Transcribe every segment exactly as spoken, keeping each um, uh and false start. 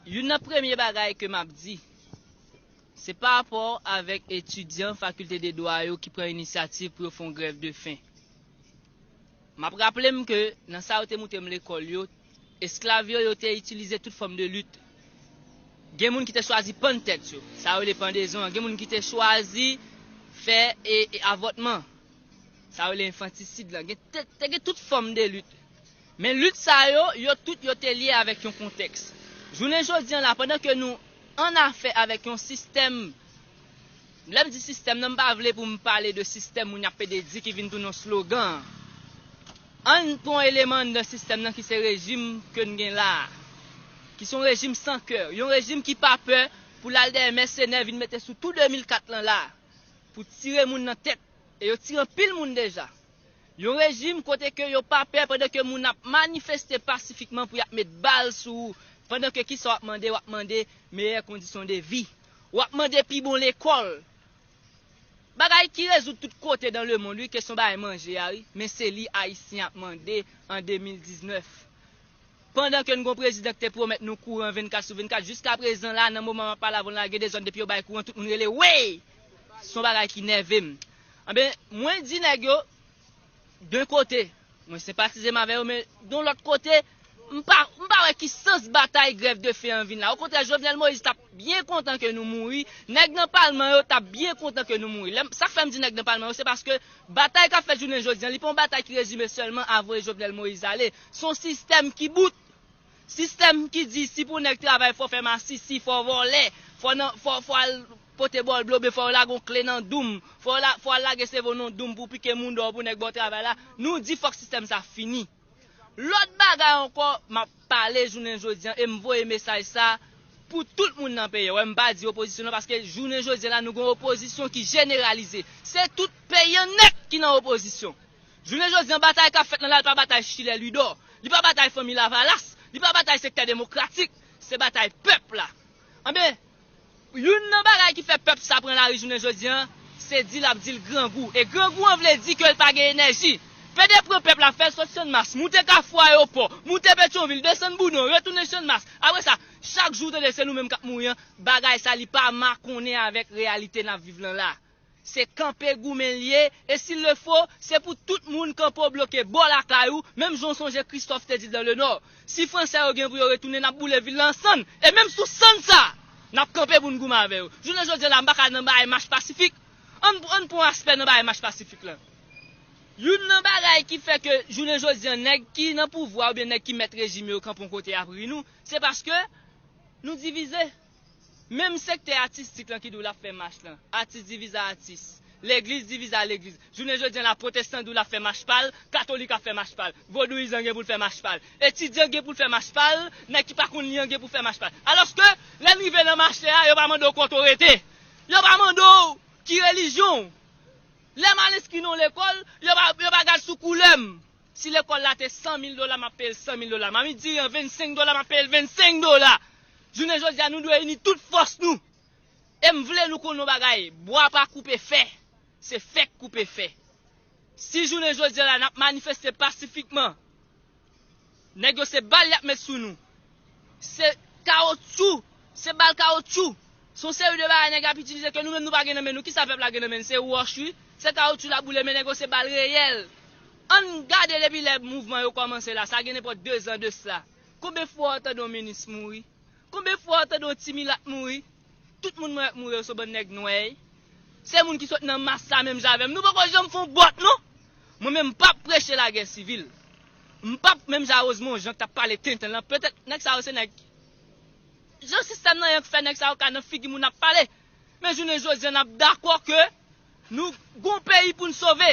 Youn nan premye bagay ke m ap di, se pa rapò avèk etidyan fakilte de dwa yo ki pran inisyativ pou yo fè yon grèv de fen. M ap raple m ke nan sa yo te moutre m lekòl yo, esklav yo, yo te itilize tout fòm de lit. Gen moun ki te chwazi pann tèt yo, sa yo rele pandezon an. Gen moun ki te chwazi fè e, e avòtman, sa yo rele enfantisid lan. Gen, te, te gen tout fòm de lit. Men lit sa yo, yo tout yo te lye avèk yon kontèks. Jounen jodi an la, pandan ke nou an afè avèk yon sistèm, lè m di sistèm nan, m pa vle pou m pale de sistèm moun y ap pede di ki vin tounen yon slogan. Ann pran yon eleman anndan sistèm nan ki se rejim ke n gen la a, ki se yon rejim san kè, yon rejim ki pa pè pou l al dèyè mèsenè vin mete sou tou de mil kat lan la pou tire moun nan tèt, e yo tire anpil moun deja. Yon rejim kote ke yo pa pè pandan ke moun ap manifeste pasifikman pou y ap met bal sou ou, pandan ke kisa w ap mande, w ap mande meyè kondisyon de vi. W ap mande pi bon lekòl. Bagay ki rezoud tout kote dan lemonn, wi, kesyon bagay manje a, wi, men se li Ayisyen ap mande an de mil diznèf. Pandan ke n gon prezidan ki te pwomèt nou kouran vennkat sou vennkat, jiska prezan la, nan moman m ap pale avè w la, gen de zòn depi yo bay kouran, tout moun rele, wey! Se yon bagay ki nève m. Anben, mwen di nèg yo, de kote, mwen senpatize m avè yo, men de yon lòt kote, m pa, m pa wè ki sans batay grèv de fen an vin la. Okontrè, Jovenel Moïse t ap byen kontan ke nou mouri, nèg nan palman yo t ap byen kontan ke nou mouri. Lè m, sa k fè m di nèg nan palman yo, se paske batay k ap fèt jounen jodi an, li pa yon batay ki rezime sèlman a voye Jovenel Moïse ale. Se yon sistèm ki bout. Sistèm ki di si pou nèg travay fò fè masisi, fò vòlè, fò nan, fò, fò al pote bòl blo, oubyen fò yo lage yon kle nan doum, fò yo la, fò al lage sevo nan doum pou pike moun dòw pou nèg ba w travay la. Nou di fòk sistèm sa fini. Lòt bagay ankò, m ap pale jounen jodi an e m voye mesaj sa pou tout moun nan peyi an. Wè, m pa di opozisyon non, paske jounen jodi an la, nou gen yon opozisyon ki jeneralize. Se tout peyi an nèt ki nan opozisyon. Jounen jodi an, batay k ap fèt lan la, li pa batay Chilè Lidò, li pa batay Fanmi Lavalas, li pa batay Sektè Demokratik, se batay pèp la. Anben, youn nan bagay ki fè pèp sa pran lari jounen jodi an, se di l ap di l grangou. E grangou an vle di ke l pa gen enèji. Pede pran pèp la, fè l sot Channmas, moute Kafou Ayewopò, moute Petyonvil, desann Boudon, retounen Channmas. Apre sa, chak jou w tande se nou menm k ap mouri an, bagay sa li pa makonnen avèk reyalite n ap viv lan la. Se kanpe goumen l ye, e s'il le faut, se pou tout moun kanpe w bloke bò lakay ou, menm jan w sonje Christophe te di l dan le Nò. Si fransè yo gen pou yo retounen, n ap boule vil la an sann, e menm sou sann sa, n ap kanpe pou n goumen avè yo. Jounen jodi a la, m pa ka nan bagay mach pasifik. Ann, ann pran aspè nan bagay mach pasifik lan. Youn nan bagay ki fè ke jounen jodi a, nèg ki nan pouvwa oubyen nèg ki mèt rejim yo kanpe yon kote y ap ri nou, se paske nou divize. Menm sektè atistik lan ki di w l ap fè mach lan, atis divize a atis, legliz divize a legliz. Jounen jodi a la, pwotestan di w l ap fè mach pa l, katolik ap fè mach pa l, vodouyizan gen pou l fè mach pa l, etidyan gen pou l fè mach pa l, nèg ki pa konn li an gen pou fè mach pa l. Alòske, lè n rive nan mache a, yo pa mande w kote w rete. Yo pa mande w ki relijyon w. Lè m al enskri nan yon lekòl, yo pa, yo pa gad sou koulè m. Si lekòl la te san mil dola, m ap peye l san mil dola. Mamit diri an vennsenk dola, m ap peye l vennsenk dola. Jounen jodi a, nou dwe ini tout fòs nou. E m vle nou konn yon bagay, bwa pa koupe fè, se fè k koupe fè. Si jounen jodi a la, n ap manifeste pasifikman, nèg yo se bal y ap met sou nou. Se kawotchou, se bal kawotchou. Se yon seri de bagay nèg ap itilize ke nou menm nou pa gen nan men nou. Kisa pèp la gen nan men l? Se wòch wi. Se kawotchou l ap boule, men nèg yo se bal reyèl. Ann gade depi lè mouvman yo kòmanse la, sa gen nenpòt de zan de sla. Konbyen fwa w tande yon minis mouri? Konbyen fwa w tande yon ti milat mouri? Tout moun mwen wè k mouri yo se yon bann nèg nwè. Se moun ki sot nan mas sa menm jan avè m. Nou poko janm fè yon bòt non. Mwen menm m p ap preche lagè sivil. M p ap menm jan a Rosemond Jean k t ap pale tenten lan. Petèt nèg sa yo se nèg, jan sistèm nan ye k fè nèg sa yo ka nan figi moun ap pale. Men jounen jodi a n ap dakò ke nou gon peyi pou n sove.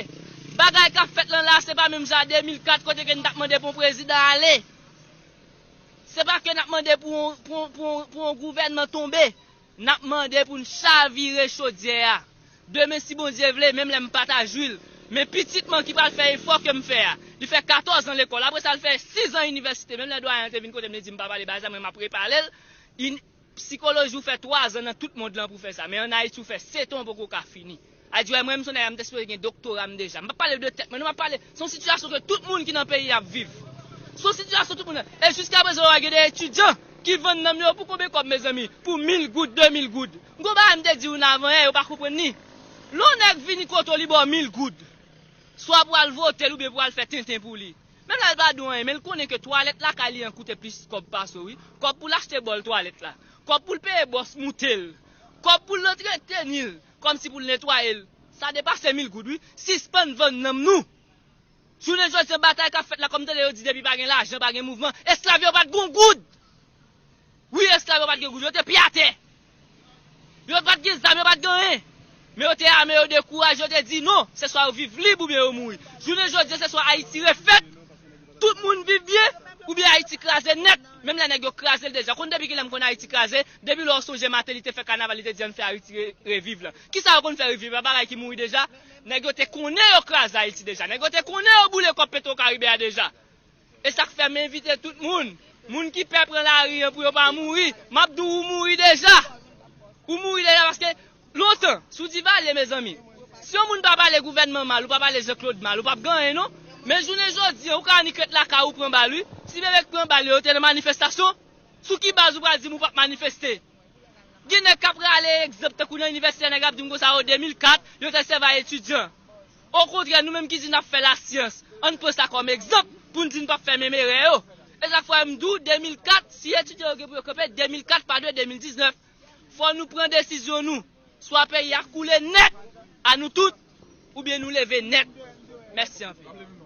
Bagay k ap fèt lan la, se pa menm jan a de mil kat kote ke n t ap mande pou yon prezidan ale. Se pa ke n ap mande pou yon, pou yon, pou yon, pou yon gouvènman tonbe. N ap mande pou n chavire chodyè a. Demen, si Bondye vle, menm lè m pa ta jwi l, men pitit mwen ki pral fè efò ke m fè a, li fè katòz an lekòl. Apre sa, l fè sis an inivèsite. Menm lè dwayen an te vin kote m, li di m pa pale bagay sa, mwen m ap repale l. In, sikoloji ou fè twa zan nan tout mond lan pou fè sa. Men ann Ayiti, ou fè sèt an, ou poko ka fini. A di, wè, mwen, m se yon nèg, m te sipoze gen doktora m deja. M p ap pale de tèt mwen, non, m ap pale, se yon sitiyasyon ke tout moun ki nan peyi a ap viv. Se yon sitiyasyon tout moun nan. E jiskaprezan, w wè gen de etidyan ki vann nanm yo pou konbyen kòb, mezanmi? Pou mil goud, de mil goud. M gon bagay m te di w nan avan yè, yo pa konprann li. Lè yon nèg vini kote w, li ba w mil goud. Swa pou al vote l oubyen pou al fè tenten pou li. Menm lè l pa di w anyen, men l konnen ke twalèt lakay li an koute plis kòb pase w, wi. Kòb pou l achte bòl twalèt la. Kòb pou l peye bòs moute l. Kòb pou l antreteni l, kòmsi pou l netwaye l. Sa depase mil goud, wi. Sispann vann nanm nou. Jounen jodi a, batay k ap fèt la, kòm tande yo di depi pa gen lajan, pa gen mouvman, esklav yo pa t gon goud. Wi, esklav yo pa t gen goud, yo te pye atè. Yo pa t gen zam, yo pa t gen anyen. Men yo te ame, yo dekouraje, yo te di non, se swa yo viv lib oubyen yo mouri. Jounen jodi a, se swa Ayiti refèt, tout moun viv byen, oubyen Ayiti kraze nèt. Menm lè nèg yo kraze l deja. Konn depi kilè m konn Ayiti kraze? Depi lè w sonje Martelly te fè kanaval, li te di ann fè Ayiti re- reviv la. Kisa yo konn fè reviv la? Bagay ki mouri deja. Nèg yo te konnen yo kraze Ayiti deja. Nèg yo te konnen yo boule kòb Petwokaribe a deja. E sa k fè m envite tout moun, moun ki pè pran lari an pou yo pa mouri, m ap di w, ou mouri deja. Ou mouri deja paske lontan, sou Divalye, mezanmi, si yon moun pa pale gouvènman mal, ou pa pale Jean Claude mal, ou p ap gen anyen non. Men jounen jodi a, ou ka annik ret lakay ou pran bal, wi. Si Bebek pran bal, yo te nan manifestasyon. Sou ki baz ou pral di m ou p ap manifeste? Gen nèg k ap rale egzanp tankou nan inivèsite, nèg ap di m konsa, o, de mil kat, yo te sèvi a etidyan. Okontrè, nou menm ki di n ap fè lasyans, ann pran sa kòm egzanp pou n di n p ap fè menm erè yo. E sa k fè m di w, de mil kat, si etidyan yo gen pou yo kanpe, de mil kat pa dwe de mil diznèf. Fò nou pran desizyon nou. Swa peyi a koule nèt a nou tout, oubyen nou leve nèt. Mèsi anpil.